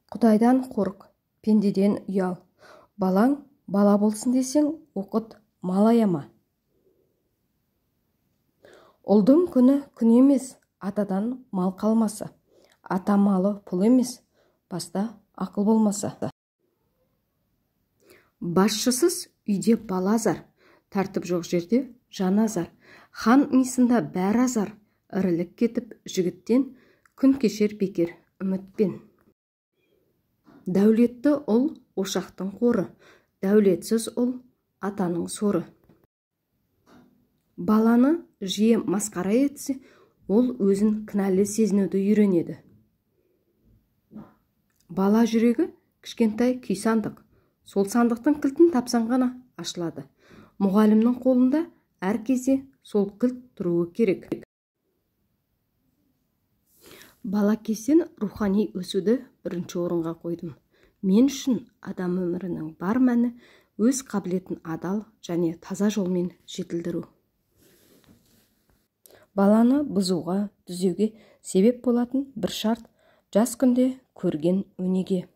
Құдайдан қорық, пендеден ұял. Балаң бала болсын десең, оқыт, мал аяма. Ұлдың күні күн емес, атадан мал қалмаса. Ата малы пұл емес, баста ақыл болмаса. Басшысыз үйде бала азар, тәртіп жоқ жерде жан азар. Хан мисында бәрі азар, ірілік кетіп жігіттен, күн кешер бекер үмітпен. Дәулетті ұл ошақтың қоры, дәулетсіз ұл атаның соры. Баланы жиі масқара етсе, ол өзін кінәлі сезінуді үйренеді. Бала жүрегі кішкентай күй сандық. Сол сандықтың кілтін тапсаң ғана ашылады. Мұғалімнің қолында әр кезде сол кілт тұруы керек. Бала кезден рухани өсуді бірінші орынға қойдым. Мен үшін адам өмірінің бар мәні өз қабілетін адал және таза жолмен жетілдіру. Баланы бұзуға, түзеуге себеп болатын бір шарт жас күнде көрген өнеге.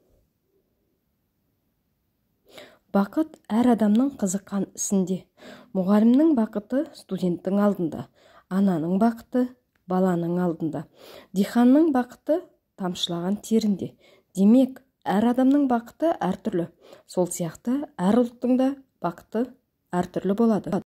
Бақыт әр адамның қызыққан ісінде. Мұғалімнің бақыты студенттің алдында, ананың бақыты баланың алдында, диқанның бақыты тамшылаған терінде. Демек, әр адамның бақыты әртүрлі. Сол сияқты әр ұлттың да бақыты әртүрлі болады.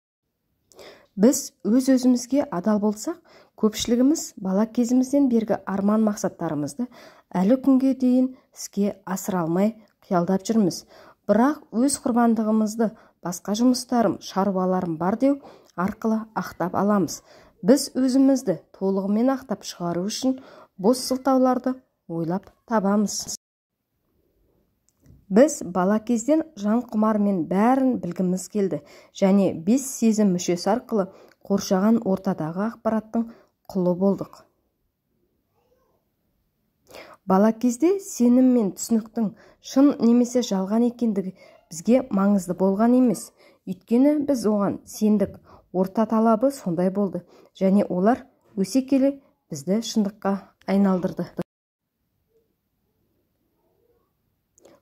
Біз өз-өзімізге адал болсақ, көпшілігіміз бала кезімізден бергі арман мақсаттарымызды әлі күнге дейін іске асыра алмай қиялдап жүрміз. Бірақ өз құрбандығымызды басқа жұмыстарым, шаруаларым бар деу арқылы ақтап аламыз. Біз өзімізді толығымен ақтап шығару үшін бос сылтауларды ойлап табамыз. Біз бала кезден жан құмармен бәрін білгіміз келді және бес сезім мүшесі арқылы қоршаған ортадағы ақпараттың құлы болдық. Бала кезде сенім мен түсініктің шын немесе жалған екендігі бізге маңызды болған емес. Өйткені біз оған сендік, орта талабы сондай болды және олар өсе келе бізді шындыққа айналдырды.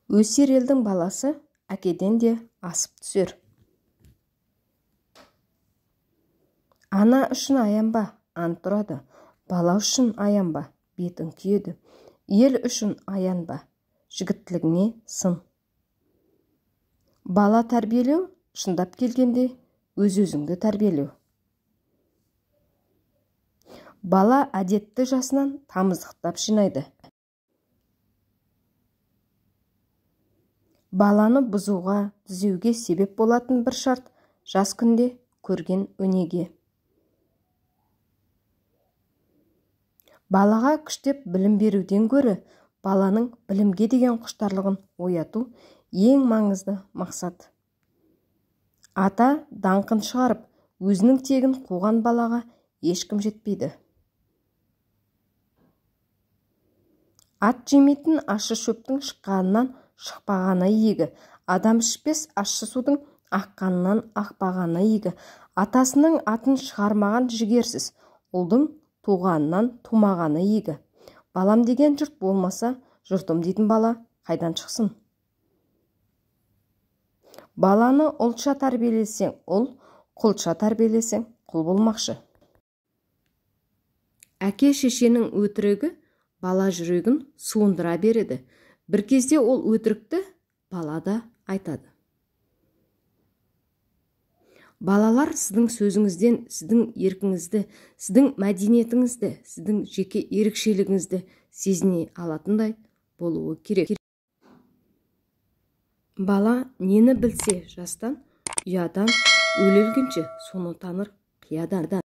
Өсер елдің баласы әкеден де асып түсер. Ана үшін аянба, ант ұрады. Бала үшін аянба, бетің күйеді. Ел үшін аянба, жігіттілігіңе сын. Бала тәрбиелеу, шындап келгенде өз-өзіңді тәрбиелеу. Бала әдетті жасынан тамыздықтап жинайды. Баланы бұзуға, түзеуге себеп болатын бір шарт жас күнде көрген өнеге. Балаға күштеп білім беруден гөрі, баланың білімге деген құштарлығын ояту ең маңызды мақсат. Ата даңқын шығарып, өзінің тегін қуған балаға ешкім жетпейді. Ат жемейтін ащы шөптің шыққанынан шықпағаны игі, адам ішпес ащы судың аққанынан ақпағаны игі. Атасының атын шығармаған жігерсіз, ұлдың туғанынан тумағаны игі. Балам деген жұрт болмаса, жұртым дейтін бала қайдан шықсын? Баланы ұлтша тәрбиелесең ұл, құлша тәрбиелесең құл болмақшы. Әке шешенің өтірігі бала жүрегін суындыра береді. Бір кезде ол өтірікті бала да айтады. Балалар сіздің сөзіңізден, сіздің еркіңізді, сіздің мәдениетіңізді, сіздің жеке ерекшелігіңізді сезіне алатындай болуы керек. Бала нені білсе жастан, ұядан, өле өлгенше соны таныр қиядан.